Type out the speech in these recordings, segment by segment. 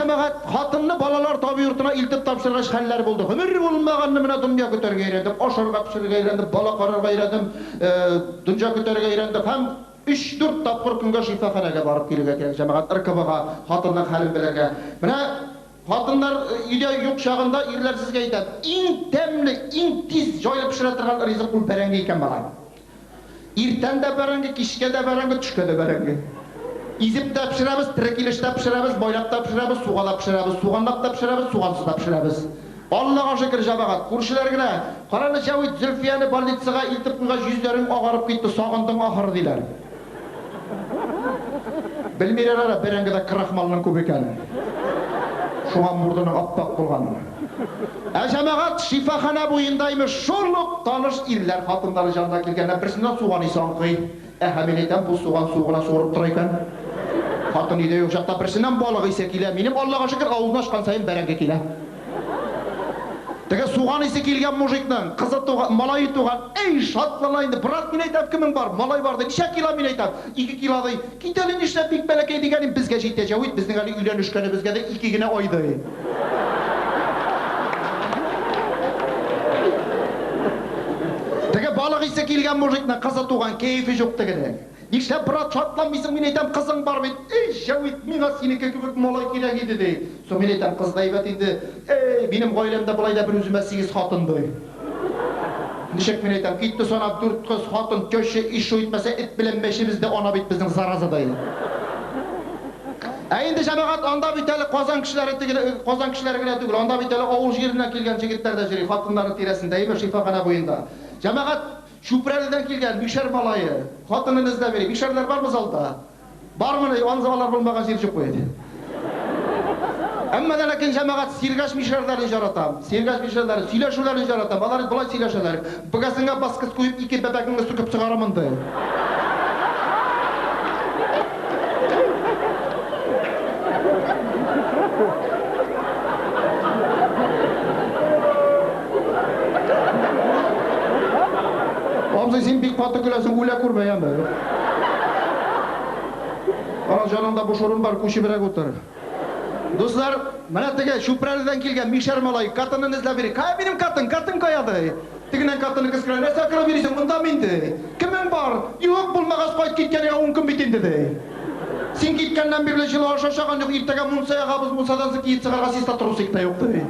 җәмәгать, хатынны балалар табу йортына илтеп тапшыргач хәлләр булды. Гомер булмаганны менә дөнья көтәргә өйрәндем, ашарга пешерергә өйрәндем, бала карарга өйрәндем, дөнья көтәргә өйрәндем һәм өч-дүрт тапкыр көнгә шифаханәгә барып килергә кирәк, җәмәгать, РКБга, хатынның хәлен белергә. Менә хатыннар өйдә юк чагында ирләр сезгә әйтәм, иң тәмле, иң тиз җайлы пешерә торган ризык ул бәрәңге икән, малай. Иртән дә бәрәңге, кичкә дә бәрәңге, төшкә дә бәрәңге. Изеп тә пешерәбез, тере килеш тә пешерәбез, майлап та пешерәбез, суга да пешерәбез, суганлап та пешерәбез, сугансыз да пешерәбез. Аллага шөкер, җәмәгать, күршеләр генә, Карале, Җәвит, Зөлфияне больницага илтеп куйгач, йөзләрең агарып китте, сагындың ахыры, диләр. Белмиләр әле, бәрәңгедә крахмалның күп икәнен. Шуңа мурдының ап-ак булганын. Ә җәмәгать, шифаханә буенда, имеш, шул ук таныш ирләр хатыннары җанына килгәннәр, берсеннән суган исе аңкый. Әһә, мин әйтәм, бу суган суы гына суырып тора икән. Хатын өйдә юк чакта берсеннән балык исе килә. Минем, Аллага шөкер, авызны ачкан саен бәрәңге килә. Теге суган исе килгән мужикның кызы туган, малае туган. Әй, шатлана инде. Брат, мин әйтәм, кемең бар? Малай бар, ди. Ничә кило, мин әйтәм. Ике кило, ди. Кит әле, нишләп бик бәләкәй дигәнем, безгә җитә, Җәвит, безнең әле өйләнешкәнебезгә дә ике генә ай, ди. Теге балык исе килгән мужикның кызы туган, кәефе җук тегенең. Нишләп, брат, шатланмыйсың, мин әйтәм, кызың бар бит. Эй, Җәвит, миңа синеке кебек малай кирәк иде, ди. Соң, мин әйтәм, кыз да әйбәт инде. Эй, минем гаиләмдә болай да берүземә сигез хатын, ди. Ничек, мин әйтәм, китте санап, дүрт кыз, хатын, теща, ишшү итмәсә, эт белән мәчебез дә ана бит безнең, зараза, ди. Ә инде, җәмәгать, анда бит әле Казан кешеләре теге, Казан кешеләре генә түгел, анда бит әле авыл җиреннән килгән җегетләр дә йөри, хатыннары тирәсендә, әйме, шифаханә буенда. Җәмәгать, Чүпрәледән килгән мишәр малае, хатынын эзләп йөри. Мишәрләр бармы залда? Бармыни? Ансы алар булмаган җир җук бит. Әмма дә ләкин, җәмәгать, Сиргәш мишәрләрен җаратам. Сиргәш мишәрләрен, сөйләшүләрен җаратам. Алар болай сөйләшәләр. Бгасыңа баскыч куеп, ике бәбәгеңне сүкеп чыгарамын, ди. Абзый, син бик каты көләсең, үлә күрмә, яме. Ана җаныңда буш урын бар, күчебрәк утыр. Дуслар, менә теге Чүпрәледән килгән мишәр малай катынын эзләп йөри. Кая минем катын? Катын кая ди? Тегеннән катыны кычкыра, нәрсә кырып йөрисең, монда мин ди. Кемең бар? Юк, булмагач, кайт киткәнеңә ун көн бит инде ди. Син киткәннән бирле җылы аш ашаган юк, иртәгә мунча ягабыз, мунчадан соң киеп чыгарга чиста трусик та юк, ди.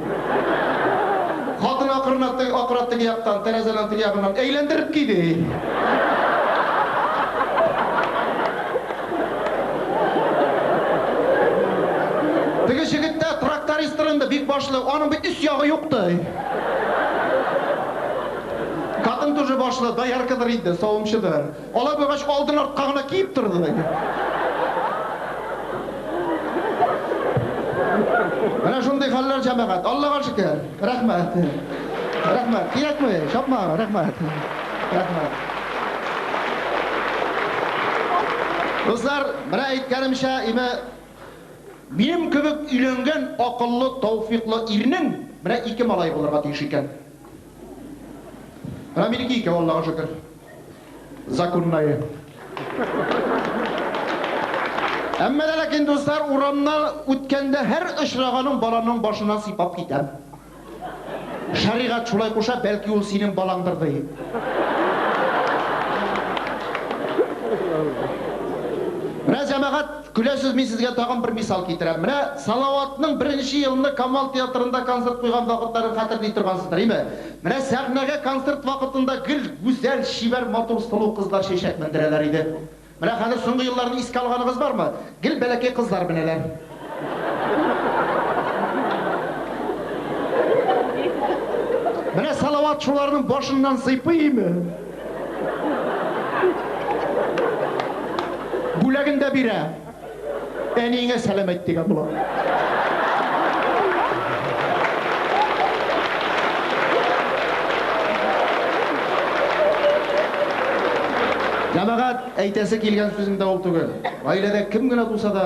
Хатын акырына акыра теге яктан, тәрәзәнең теге ягыннан, әйләндереп ки, ди. Теге җегет тә трактористтыр инде, бик башлы, аның бит өс ягы юк, ди. Хатын тоже башлы, дояркадыр инде, савымчыдыр. Алай булгач, алдын артка гына киеп торды. Менә шундый хәлләр, җәмәгать. Аллага шөкер. Рәхмәт. Рәхмәт. Кирәкме? Чапма. Рәхмәт. Рәхмәт. Дуслар, менә әйткәнемчә, име минем кебек өйләнгән акыллы, тәүфиклы ирнең менә ике малае булырга тиеш икән. Менә минеке икәү, Аллага шөкер. Законная. Әмма дә ләкин, дуслар, урамнан үткәндә һәр очраганың баланың башыннан сыйпап китәм. Шәригать шулай куша, бәлки ул синең балаңдыр, ди. Менә, җәмәгать, көләсез, мин сезгә тагын бер мисал китерәм. Менә Салаватның беренче елны Камал театрында концерт куйган вакытларын хәтерли торгансыздыр, име? Менә сәхнәгә концерт вакытында гел гүзәл, чибәр, матур, сылу кызлар чәчәк мендерәләр иде. Менә хәзер соңгы елларны искә алганыгыз бармы? Гел бәләкәй кызлар менәләр. Менә Салават шуларның башыннан сыйпыймы? Бүләген дә бирә. Әниеңә сәлам әйт дигән була. Җәмәгать, әйтәсе килгән сүзем дә ул түгел. Гаиләдә кем генә туса да,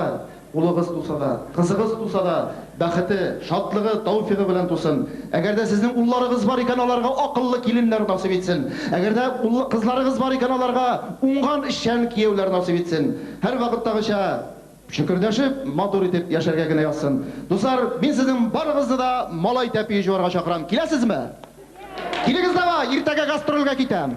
улыгыз туса да, кызыгыз туса да, бәхете, шатлыгы, тәүфигы белән тусын. Әгәр дә сезнең улларыгыз бар икән, аларга акыллы киленнәр насыйп итсен. Әгәр дә кызларыгыз бар икән, аларга уңган, эшчән кияүләр насыйп итсен. Һәрвакыттагыча. Чөкердәшеп, матур итеп яшәргә генә язсын. Дуслар, мин сезнең барыгызны да малай тәпие җуарга чакырам. Киләсезме? Килегез давай, иртәгә гастрольгә китәм.